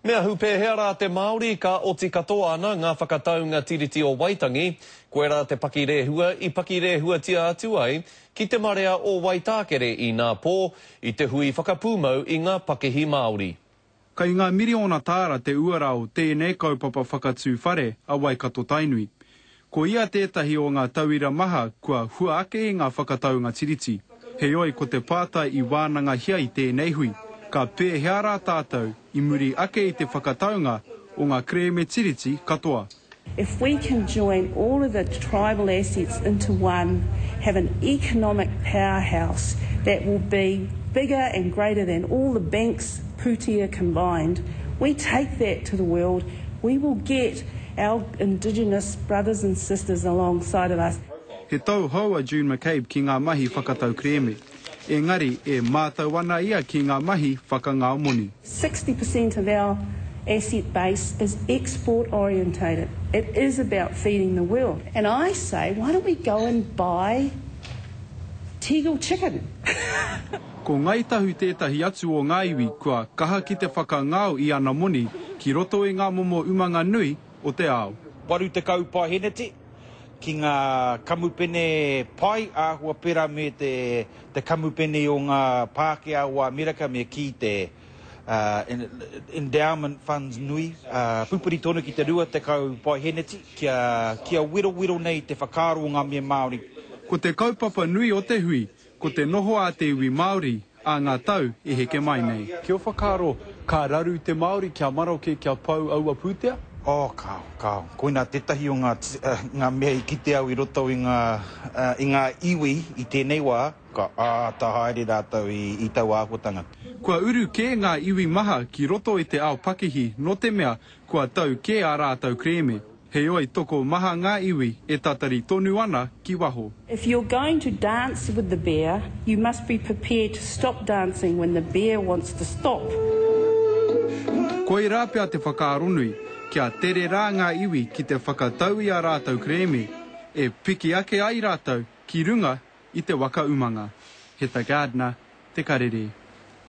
Me ahu pēhea rā te Māori ka oti katoa ana ngā whakataunga Tiriti o Waitangi, koirā te pakirehua i pakirēhuatia atu ai ki te marea o Waitākere inā pō i te hui whakapūmau i ngā pakihi Māori. Kai ngā miriona tāra te uara o tēnei kaupapa whakatū whare a Waikato-Tainui. Ko ia tētahi o ngā tauira maha kua hua ake i ngā whakataunga Tiriti. Heoi ko te pātai i wānangahia i tēnei hui, ka pēhea rā tātou i muri ake i te whakataunga o ngā kerēme Tiriti katoa? If we can join all of the tribal assets into one, have an economic powerhouse that will be bigger and greater than all the banks' pūtea combined, we take that to the world, we will get Our indigenous brothers and sisters alongside of us. He tauhou a June McCabe ki ngā mahi whakatau kerēme. Engari, e mātau ana ia ki ngā mahi whakangao moni. 60% of our asset base is export orientated. It is about feeding the world. And I say, why don't we go and buy Tegel chicken? Ko Ngāi Tahu tētahi atu o ngā iwi kua kaha ki te whakangao i ana moni ki roto i ngā momo umanga nui o te ao. 80 paeheneti ki ngā kamupene pai āhua pērā me te kamupene o ngā Pākehā o Amerika me kī te endowment funds nui, pupuri tonu ki te 20 paeheneti kia wirowiro nei te whakaaro o ngā mea Māori. Ko te kaupapa nui o te hui, Ko te noho a te iwi Māori ā ngā tau e heke mai nei. Ki ō whakaaro, ka raru te Māori kia maroke kia pau aua pūtea? Oh, kāo, kāo. Koinā tētahi o ngā, ngā mea i kite au i roto i ngā, i ngā iwi i tēnei wā, ka āta haere rātou i, i taua āhuatanga. Kua uru kē ngā iwi maha ki roto i te ao pakihi nō te mea kua tau kē ā rātou kerēme. Heoi tokomaha ngā iwi e tatari tonu ana ki waho. If you're going to dance with the bear, you must be prepared to stop dancing when the bear wants to stop. Koirā pea te whakaaro nui, kia tere rā ngā iwi ki te whakatau i ā rātou kerēme, e piki ake ai rātou ki runga i te waka umanga. Heta Gardiner, Te Karere.